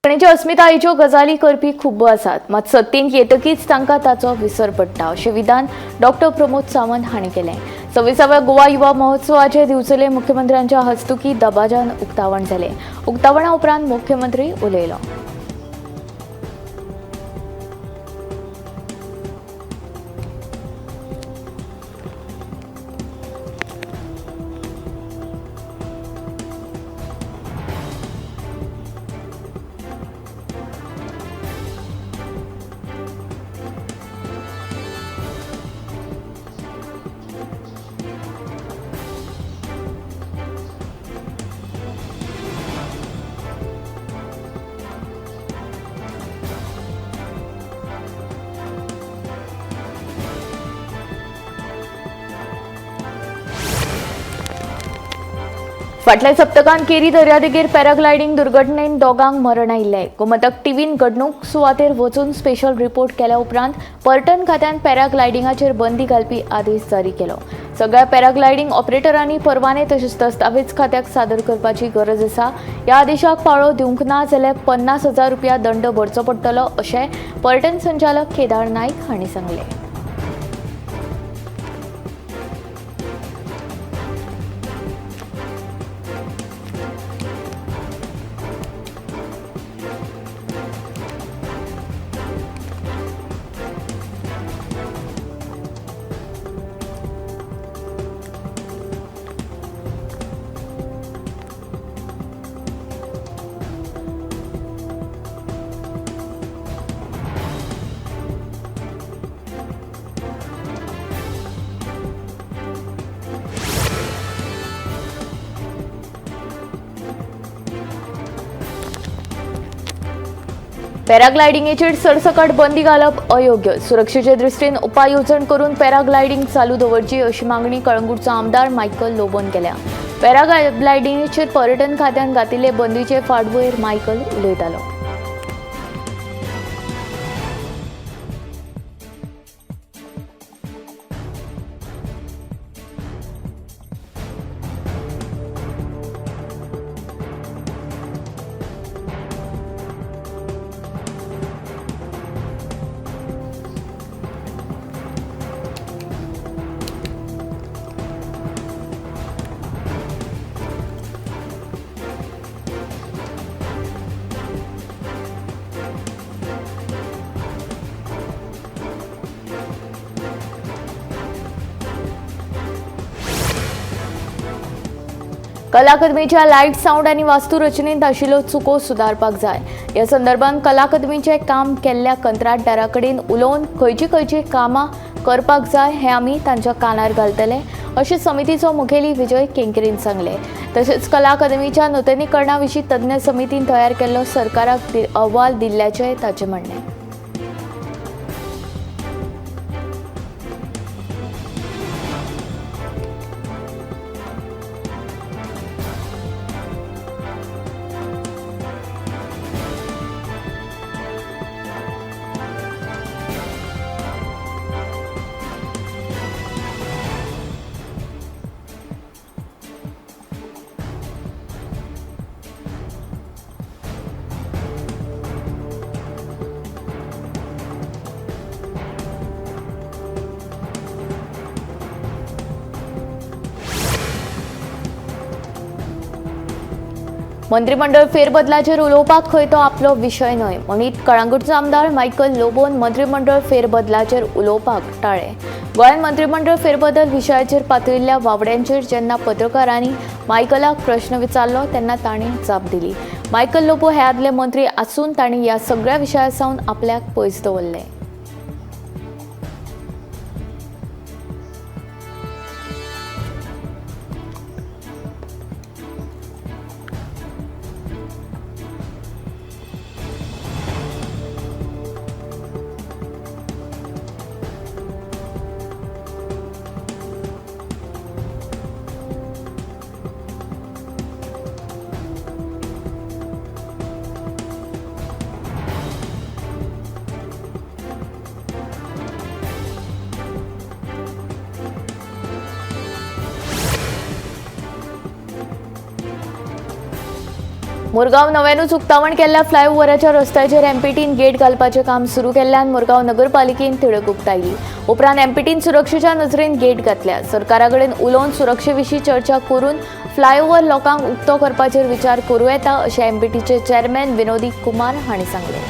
कोंकणीच्या अस्मितायेच्यो गजाली करपी खूब आसात, मात सत्तेंत येतकीच तांकां ताचो विसर पडटा अशें विधान डॉक्टर प्रमोद सावंत हांणी केलें. 26व्या गोवा युवा महोत्सवाचे दिवचले मुख्यमंत्र्यांच्या हस्तुकी दबाज्यान उक्तावण जालें. उक्तावणा उपरांत मुख्यमंत्री उलयलो. फाटल्या सप्तकांत केरी दर्यादेगेर पॅराग्लायडींग दुर्घटनेन दोगांक मरण आयिल्लें. गोमंतक टीव्हीन घडणूक सुवातेर वचून स्पेशल रिपोर्ट केल्या उपरांत पर्यटन खात्यान पॅराग्लायडिंगाचेर बंदी घालपी आदेश जारी केलो. सगळ्या पॅराग्लायडींग ऑपरेटरांनी परवाने तशेंच दस्तावेज खात्याक सादर करपाची गरज आसा. ह्या आदेशाक पाळो दिवंक ना जाल्यार 50,000 रुपया दंड भरचो पडटलो अशें पर्यटन संचालक केदार नायक हांणी सांगलें. पॅराग्लायडिंगेचेर सरसकट बंदी घालप अयोग्य. सुरक्षेचे दृष्टीन उपाय येवजण करून पॅराग्लायडिंग चालू दवरची अशी मागणी कळंगूटचो आमदार मायकल लोबोन केल्या. पॅराग्लायडिंगेचेर पर्यटन खात्यान घातिल्ले बंदीचे फाटभुंयेर मायकल उलयतालो. कला अकादमीच्या लायट सावंड आनी वास्तुरचनेंत आशिल्ल्यो चुको सुदारपाक जाय. ह्या संदर्भात कला अकादमीचें काम केल्ल्या कंत्राटदारा कडेन उलोवन खंयची खंयची कामां करपाक जाय हें आमी तांच्या कानार घालतले अशें समितीचो मुखेली विजय केंकरेन सांगलें. तशेंच कला अकादमीच्या नुतनीकरणा विशीं तज्ञ समितीन तयार केल्लो सरकाराक अहवाल दिल्ल्याचें ताचें म्हणणें. मंत्रिमंडळ फेरबदलाचेर उलोवपाक खंय तो आपलो विशय न्हय म्हणीत कळंगूटचो आमदार मायकल लोबोन मंत्रिमंडळ फेरबदलाचेर उलोवपाक टाळ्ळें. गोंयांत मंत्रिमंडळ फेरबदल विशयाचेर पातळिल्ल्या वावड्यांचेर जेन्ना पत्रकारांनी मायकलाक प्रश्न विचारलो तेन्ना ताणें जाप दिली. मायकल लोबो हे आदले मंत्री आसून तांणी ह्या सगळ्या विशया सावन आपल्याक पयस दवरलें. मुरगांव नव्यानूच उक्तावण केल्ल्या फ्लायओव्हराच्या रस्त्याचेर एमपीटीन गेट घालपाचें काम सुरू केल्ल्यान मुरगांव नगरपालिकेन तिडक उक्तायली. उपरांत एमपीटीन सुरक्षेच्या नजरेन गेट घातल्या. सरकारा कडेन उलोवन सुरक्षे विशीं चर्चा करून फ्लायओव्हर लोकांक उक्तो करपाचेर विचार करूं येता अशें एमपीटीचे चेअरमॅन विनोदी कुमार हांणी सांगलें.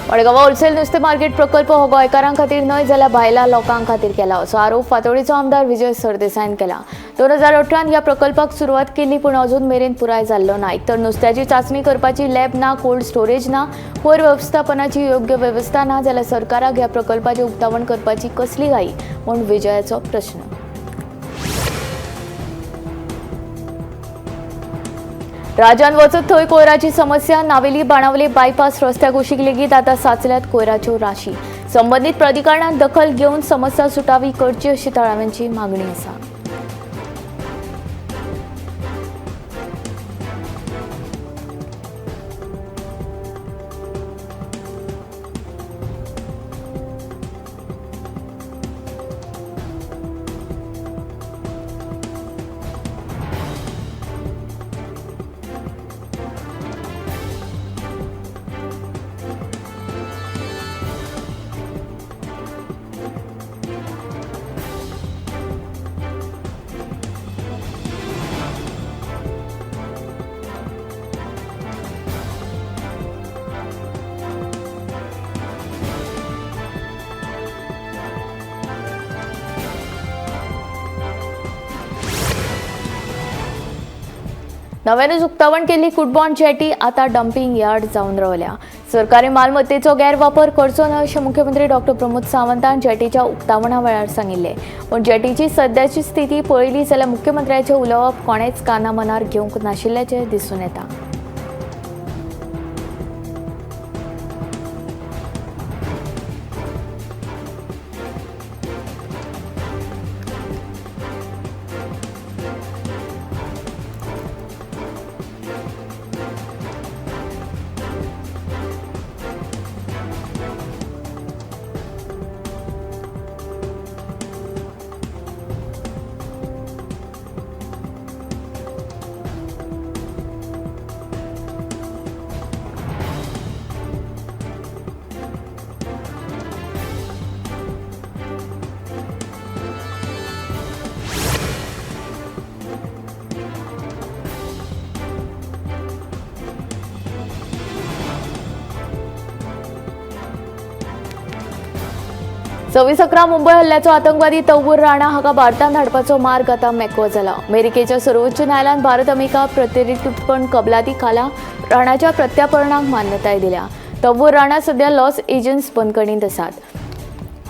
मडगांव होलसेल नुस्तें मार्केट प्रकल्प हो गोंयकारां खातीर न्हय जाल्यार भायल्या लोकां खातीर केला असो आरोप फातोडीचो आमदार विजय सरदेसायान केला. 2018 ह्या प्रकल्पाक सुरवात केली पूण अजून मेरेन पुराय जाल्लो ना. एकतर नुस्त्याची चांचणी करपाची लॅब ना, कोल्ड स्टोरेज ना, कोयर वेवस्थापनाची योग्य वेवस्था ना जाल्यार सरकाराक ह्या प्रकल्पाचें उक्तावण करपाची कसली घाई म्हूण विजयाचो प्रश्न. राज्यांत वचत थंय कोयराची समस्या. नावेली बाणावले बायपास रस्त्या कुशीक लेगीत आतां साचल्यात कोयराच्यो राशी. संबंदीत प्राधिकरणान दखल घेवन समस्या सुटावी करची अशी थळाव्यांची मागणी आसा. नव्यानूच उक्तावण केल्ली कुटबॉन्ड जेटी आतां डम्पिंग यार्ड जावन रावल्या. सरकारी मालमत्तेचो गैरवापर करचो न्हय अशें मुख्यमंत्री डॉक्टर प्रमोद सावंतान जेटीच्या उक्तावणा वेळार सांगिल्लें. पूण जेटीची सद्याची स्थिती पळयली जाल्यार मुख्यमंत्र्याचें उलोवप कोणेच काना मनार घेवंक नाशिल्ल्याचें दिसून येता. सव्वीस 11 मुंबय हल्ल्याचो आतंकवादी तौबूर राणा हाका भारतांत हाडपाचो मार्ग आतां मेकळो जाला. अमेरिकेच्या सर्वोच्च न्यायालयान भारत अमेरिका प्रतिनिधित्वपण कबलाती खाला राणाच्या प्रत्यार्पणाक मान्यताय दिल्या. तौबूर राणा सध्या लॉस एजन्स बंदखणींत आसात.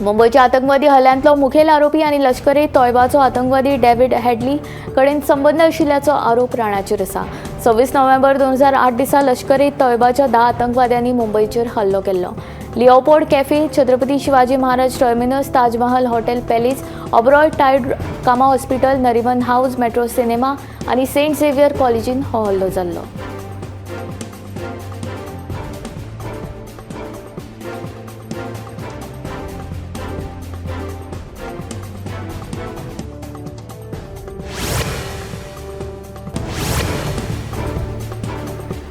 मुंबयच्या आतंकवादी हल्ल्यांतलो मुखेल आरोपी आनी लश्कर ए तोयबाचो आतंकवादी डेव्हिड हॅडली कडेन संबंद आशिल्ल्याचो आरोप राणाचेर आसा. 26 नोव्हेंबर 2008 दिसा लश्कर ए तोयबाच्या 10 आतंकवाद्यांनी मुंबयचेर हल्लो केल्लो. Leopold cafe, Chhatrapati Shivaji Maharaj terminus, Taj Mahal hotel palace, Oberoi Tide, Cama hospital, Nariman house, metro cinema आनी सेंट झेवियर कॉलेजीन हो हल्लो जाल्लो.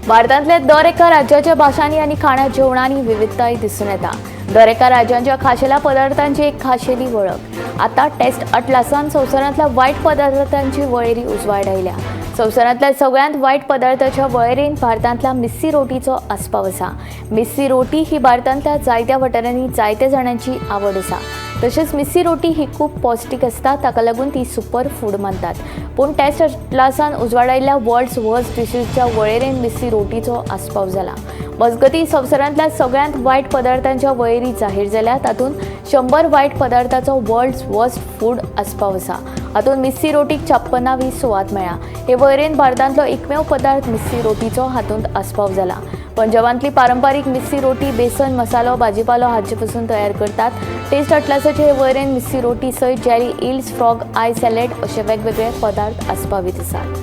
भारतांतल्या दर एका राज्याच्या भाशांनी आनी खाणा जेवणांनी विविधताय दिसून येता. दर एका राज्यांच्या खाशेल्या पदार्थांची एक खाशेली वळख. आतां टेस्ट अटलासान संवसारांतल्या वायट पदार्थांची वळेरी उजवाडायल्या. संवसारांतल्या सगळ्यांत वायट पदार्थाच्या वळेरेंत भारतांतल्या मिस्सी रोटीचो आस्पाव आसा. मिस्सी रोटी ही भारतांतल्या जायत्या वाठारांनी जायत्या जाणांची आवड आसा. तशेंच मिस्सी रोटी ही खूब पौश्टीक आसता, ताका लागून ती सुपर फूड मानतात. पूण टेस्ट अटलासान उजवाडायल्ल्या वर्ल्ड्स वर्स्ट डिशीजच्या वळेरेंत मिस्सी रोटीचो आस्पाव जाला. मजगतीं संवसारांतल्या सगळ्यांत वायट पदार्थांच्या वळेरी जाहीर जाल्या. तातूंत 100 वायट पदार्थाचो वर्ल्ड्स वर्स्ट फूड आस्पाव आसा. हातूंत मिस्सी रोटीक 56वी सुवात मेळ्ळ्या. हे वळेरेंत भारतांतलो एकमेव पदार्थ मिस्सी रोटीचो हातूंत आस्पाव जाला. पंजाबांतली पारंपारीक मिस्सी रोटी बेसन, मसालो, भाजीपालो हाचे पसून तयार करतात. टेस्ट अटलासाचे हे वळेरेंत मिस्सी रोटी सयत jelly eels, frog eye salad अशे वेगवेगळे पदार्थ आस्पावीत आसात.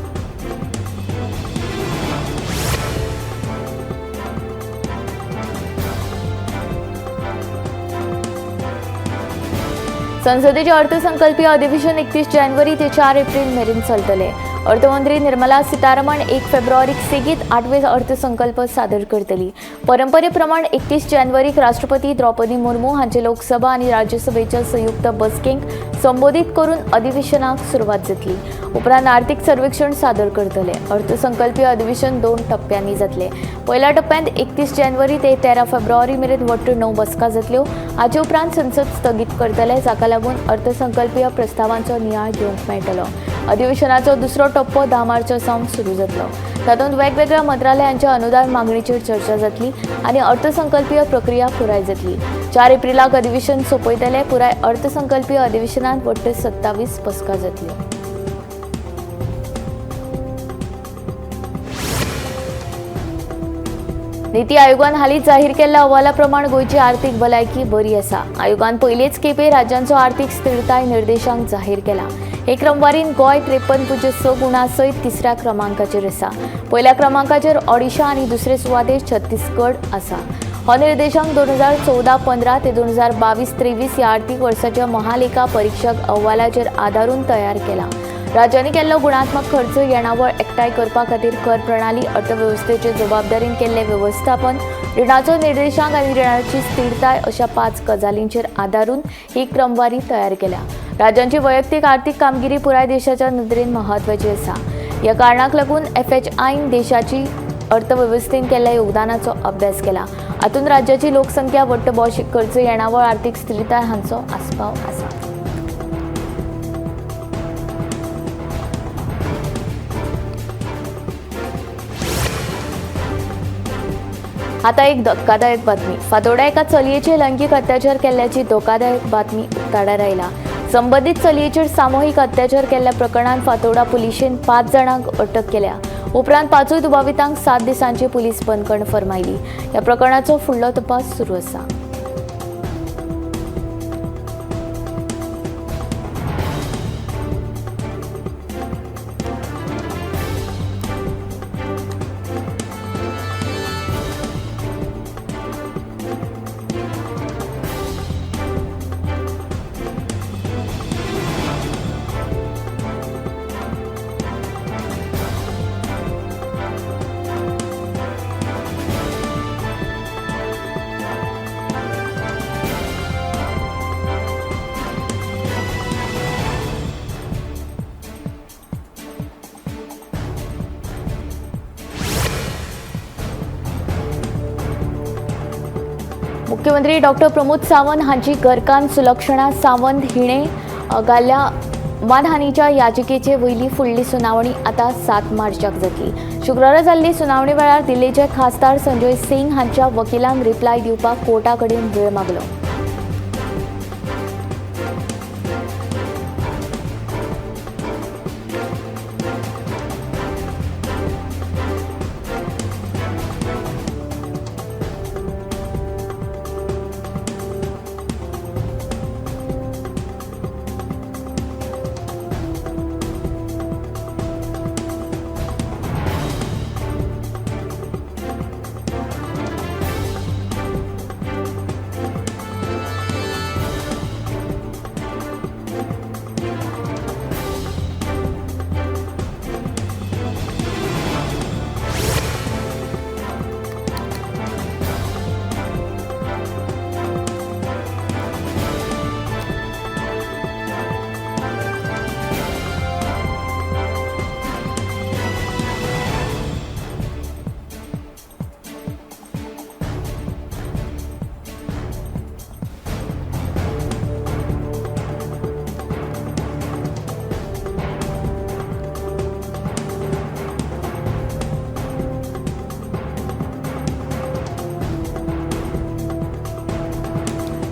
संसदेचे अर्थसंकल्पीय अधिवेशन 31 जानेवारी ते 4 एप्रिल मेरेन चलतले. अर्थमंत्री निर्मला सीतारामन 1 फेब्रुवारीक सेगीत 8वे अर्थसंकल्प सादर करतली. परंपरेप्रमाण 31 जानेवारीक राष्ट्रपती द्रौपदी मुर्मू हांचे लोकसभा आनी राज्यसभेच्या संयुक्त बसकेक संबोधीत करून अधिवेशनाक सुरवात जातली. उपरांत आर्थिक सर्वेक्षण सादर करतले. अर्थसंकल्पीय अधिवेशन 2 टप्प्यांनी जातले. पयल्या टप्प्यांत 31 जानेवारी ते 13 फेब्रुवारी मेरेन वट्ट 9 बसका जातल्यो. हाचे उपरांत संसद स्थगीत करतले, जाका लागून अर्थसंकल्पीय प्रस्तावांचो नियाळ घेवंक मेळटलो. अधिवेशनाचो दुसरो टप्पो 10 मार्चा सावन सुरू जातलो. तातूंत वेगवेगळ्या मंत्रालयांच्या अनुदान मागणीचेर चर्चा जातली आनी अर्थसंकल्पीय प्रक्रिया पुराय जातली. 4 एप्रिलाक अधिवेशन सोंपयतले. पुराय अर्थसंकल्पीय अधिवेशनांत वट्ट 27 बसका जातल्यो. नीती आयोगान हालींच जाहीर केल्ल्या अहवाला प्रमाण गोंयची आर्थिक भलायकी बरी आसा. आयोगान पयलेच खेपे राज्यांचो आर्थिक स्थिरताय निर्देशांक जाहीर केला. हे क्रमवारीन गोंय 53.6 गुणा सयत तिसऱ्या क्रमांकाचेर आसा. पयल्या क्रमांकाचेर ओडिशा आनी दुसरे सुवातेर छत्तीसगड आसा. हो निर्देशांक 2014-15 ते 2022-23 ह्या आर्थिक वर्साच्या महालेखा परिक्षक अहवालाचेर आदारून तयार केला. राज्यांनी केल्लो गुणात्मक खर्च, येणावळ एकठांय करपा खातीर कर प्रणाली, अर्थवेवस्थेचे जबाबदारीन केल्ले वेवस्थापन, रिणाचो निर्देशांक आनी रिणाची स्थिरताय अशा 5 गजालींचेर आदारून ही क्रमवारी तयार केल्या. राज्यांची वैयक्तीक आर्थिक कामगिरी पुराय देशाच्या नदरेन म्हत्वाची आसा. ह्या कारणाक लागून FHIन देशाची अर्थवेवस्थेन केल्ल्या योगदानाचो अभ्यास केला. हातूंत राज्याची लोकसंख्या, वट्ट भौशीक खर्च, येणावळ, आर्थिक स्थिरताय हांचो आस्पाव आसा. आता एक धक्कादायक बातमी. फातोड्या एका चलयेचेर लैंगीक अत्याचार केल्ल्याची धोकादायक बातमी उक्ताडार आयला. संबंदीत चलयेचेर सामुहीक अत्याचार केल्ल्या प्रकरणांत फातोडा पुलिशेन 5 जाणांक अटक केल्या. उपरांत 5 दुबावितांक 7 दिसांची पुलीस बंदखण फर्मायली. ह्या प्रकरणाचो फुडलो तपास सुरू आसा. मुख्यमंत्री डॉक्टर प्रमोद सावंत हांची घरकान्न सुलक्षणा सावंत हिणे घाल्ल्या मानहानीच्या याचिकेचे वयली फुडली सुनावणी आतां 7 मार्चाक जातली. शुक्रारा जाल्ली सुनावणी वेळार दिल्लीचे खासदार संजय सिंग हांच्या वकिलान रिप्लाय दिवपाक कोर्टा कडेन वेळ मागलो.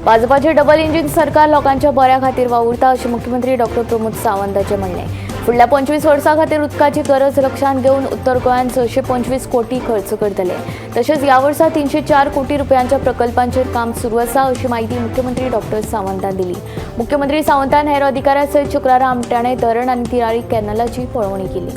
भाजपाचे डबल इंजिन सरकार लोकांच्या बऱ्या खातीर वावुरता अशें मुख्यमंत्री डॉक्टर प्रमोद सावंत हांचें म्हणलें। फुडल्या 25 वर्सां खातीर उदकाची गरज लक्षांत घेवन उत्तर गोंयांत 625 कोटी खर्च करतले। तशेंच ह्या वर्सा 304 कोटी रुपयांच्या प्रकल्पांचेर काम सुरू आसा अशी म्हायती मुख्यमंत्री डॉक्टर सावंतान दिली। मुख्यमंत्री सावंतान हेर अधिकाऱ्यां सयत शुक्रारा आमठाणे धरण आनी तिराळी कॅनलाची पळोवणी केली।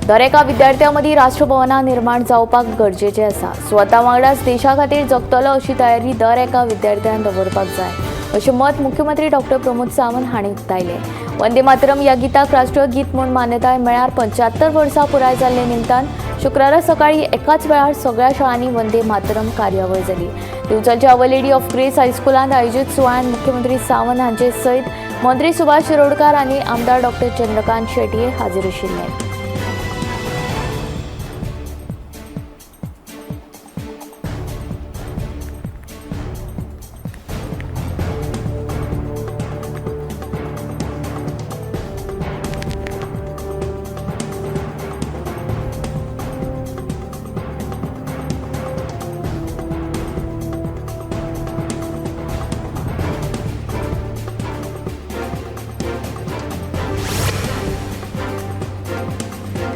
दरेका विद्यार्थ्यां मदीं राष्ट्रभवना निर्माण जावपाक गरजेचें आसा। स्वता वांगडाच देशा खातीर जगतलो अशी तयारी दर एका विद्यार्थ्यान दवरपाक जाय अशें मत मुख्यमंत्री डॉक्टर प्रमोद सावंत हांणी उक्तायलें। वंदे मातरम ह्या गीताक राष्ट्रीय गीत म्हूण मान्यताय मेळ्यार 75 वर्सां पुराय जाल्ले निमतान शुक्रारा सकाळीं एकाच वेळार सगळ्या शाळांनी वंदे मातरम कार्यावळ जाली। दिवचलच्या our lady of grace हायस्कुलांत आयोजीत सुवाळ्यांत मुख्यमंत्री सावंत हांचे सयत मंत्री सुभाष शिरोडकार आनी आमदार डॉक्टर चंद्रकांत शेटये हाजीर आशिल्ले।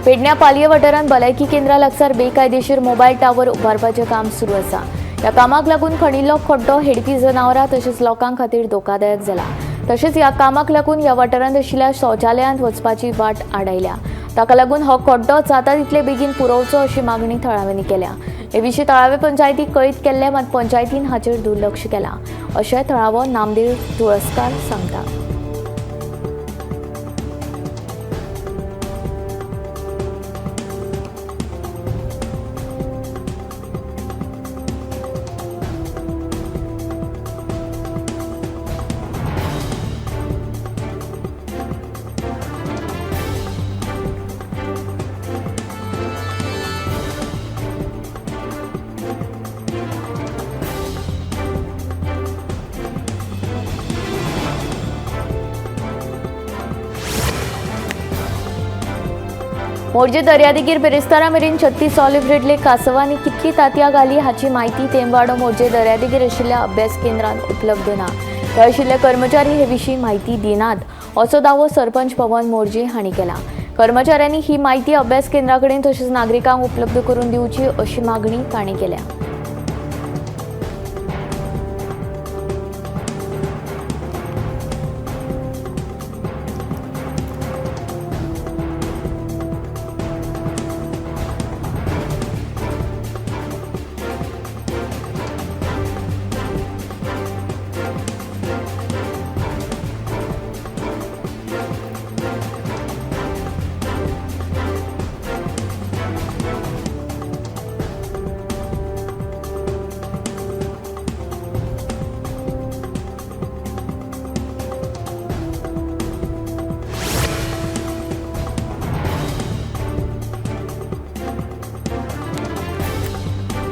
पेडण्या पालये वाठारांत भलायकी केंद्रा लागसार बेकायदेशीर मोबायल टावर उबारपाचें काम सुरू आसा। ह्या कामाक लागून खणिल्लो खड्डो हेडपी जनावरां तशेंच लोकां खातीर धोकादायक जाला। तशेंच ह्या कामाक लागून ह्या वाठारांत आशिल्ल्या शौचालयांत वचपाची वाट आडायल्या। ताका लागून हो खड्डो जाता तितले बेगीन पुरोवचो अशी मागणी थळाव्यांनी केल्या। हे विशीं थळावे पंचायतीक कळीत केल्लें, मात पंचायतीन हाचेर दुर्लक्ष केलां अशें थळावो नामदेव तुळसकार सांगता। मोरजे दर्यादेगेर बिरेस्तारा मेरेन 36 ऑलिव्ह रिडले कासवांनी कितली तांतयां घाली हाची म्हायती तेमवाडो मोरजे दर्यादेगेर आशिल्ल्या अभ्यास केंद्रांत उपलब्ध ना। थंय आशिल्ले कर्मचारी हे विशीं म्हायती दिनात असो दावो सरपंच पवन मोरजे हांणी केला। कर्मचाऱ्यांनी ही म्हायती अभ्यास केंद्रा कडेन तशेंच नागरिकांक उपलब्ध करून दिवची अशी मागणी तांणी केल्या।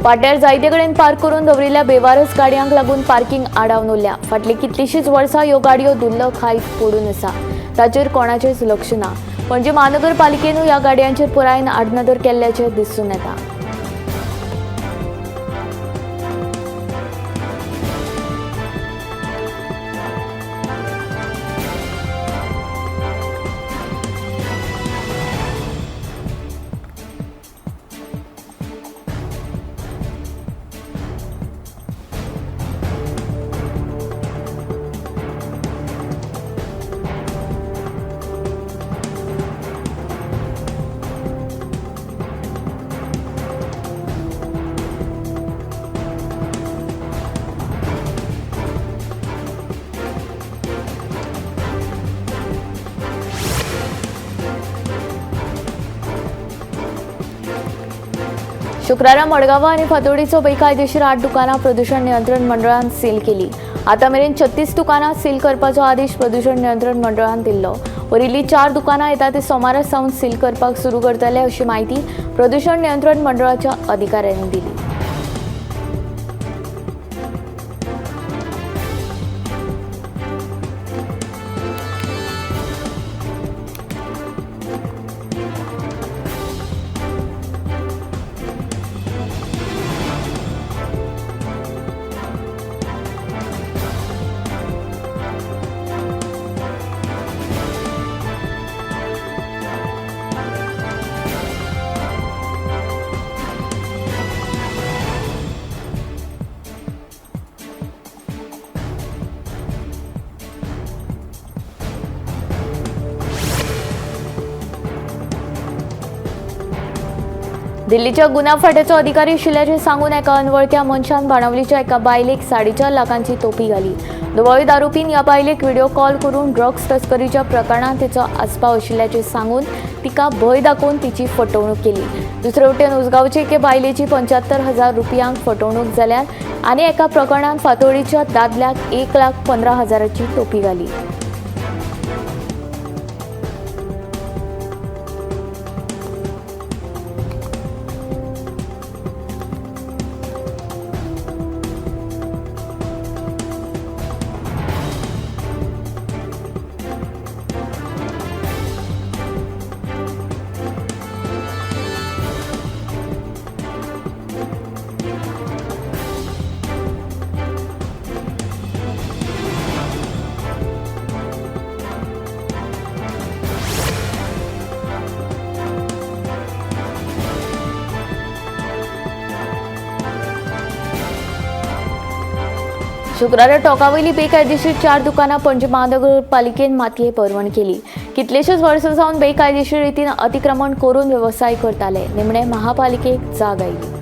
पाट्यार जायते कडेन पार्क करून दवरिल्ल्या बेवारस गाडयांक लागून पार्किंग आडावन उरल्या। फाटलीं कितलींशींच वर्सां ह्यो गाडयो धुल्ल खायत पडून आसा, ताचेर कोणाचेंच लक्ष ना। पणजे महानगरपालिकेनूय ह्या गाडयांचेर पुरायेन आडनदर केल्ल्याचें दिसून येता। शुक्रारा मडगांव आनी फातोर्डीचो बेकायदेशीर 8 दुकानां प्रदूषण नियंत्रण मंडळान सील केली। आतां मेरेन 36 दुकानां सील करपाचो आदेश प्रदूषण नियंत्रण मंडळान दिल्लो। उरिल्लीं 4 दुकानां येता ते सोमारा सावन सील करपाक सुरू करतले अशी म्हायती प्रदूषण नियंत्रण मंडळाच्या अधिकाऱ्यांनी दिली। दिल्लीच्या गुन्यांव फांट्याचो अधिकारी आशिल्ल्याचें सांगून एका अनवळख्या मनशान बाणावलीच्या एका बायलेक 4.5 लाखांची तोपी घाली. दुबावीत आरोपीन ह्या बायलेक व्हिडिओ कॉल करून ड्रग्स तस्करीच्या प्रकरणांत तिचो आस्पाव आशिल्ल्याचें सांगून तिका भंय दाखोवन तिची फटवणूक केली. दुसरे वटेन उसगांवचे एके बायलेची 75,000 रुपयांक फटवणूक जाल्यार आनी एका प्रकरणांत फातोडीच्या दादल्याक 1,15,000ची टोपी घाली. शुक्रारा टोकावयली बेकायदेशीर 4 दुकानां पणजे महानगरपालिकेन मातये परवण केली. कितलेशेच वर्सां सावन बेकायदेशीर रितीन अतिक्रमण करून वेवसाय करताले. निमणे महापालिकेक जाग आयली.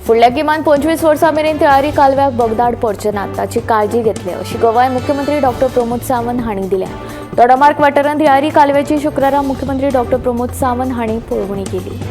फुडल्या किमान 25 वर्सां मेरेन तिळारी कालव्याक बगदाड पडचे नात ताची काळजी घेतले अशी गवाय मुख्यमंत्री डॉक्टर प्रमोद सावंत हांणी दिल्या. दोडामार्ग वाठारांत तिळारी कालव्याची शुक्रारा मुख्यमंत्री डॉक्टर प्रमोद सावंत हांणी पळोवणी केली.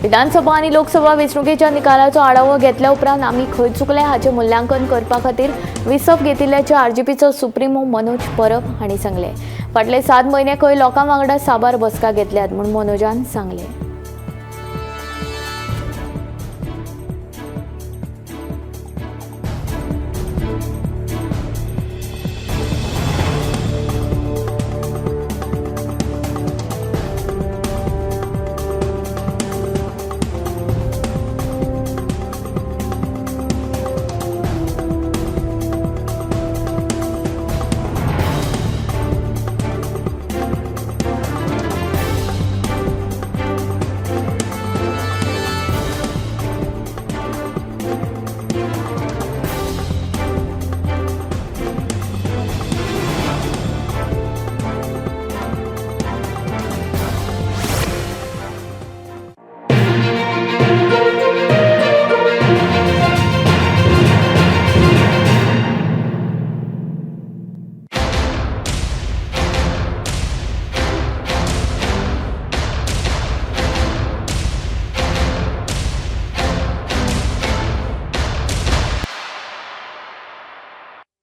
विधानसभा आनी लोकसभा वेंचणुकेच्या निकालाचो आढावो घेतल्या उपरांत आमी खंय चुकले हाचें मुल्यांकन करपा खातीर विसव घेतिल्ल्याचें आरजीपीचो सुप्रिमो मनोज परब हांणी सांगलें. फाटले 7 म्हयने खंय लोकां वांगडा साबार बसका घेतल्यात म्हूण मनोजान सांगलें.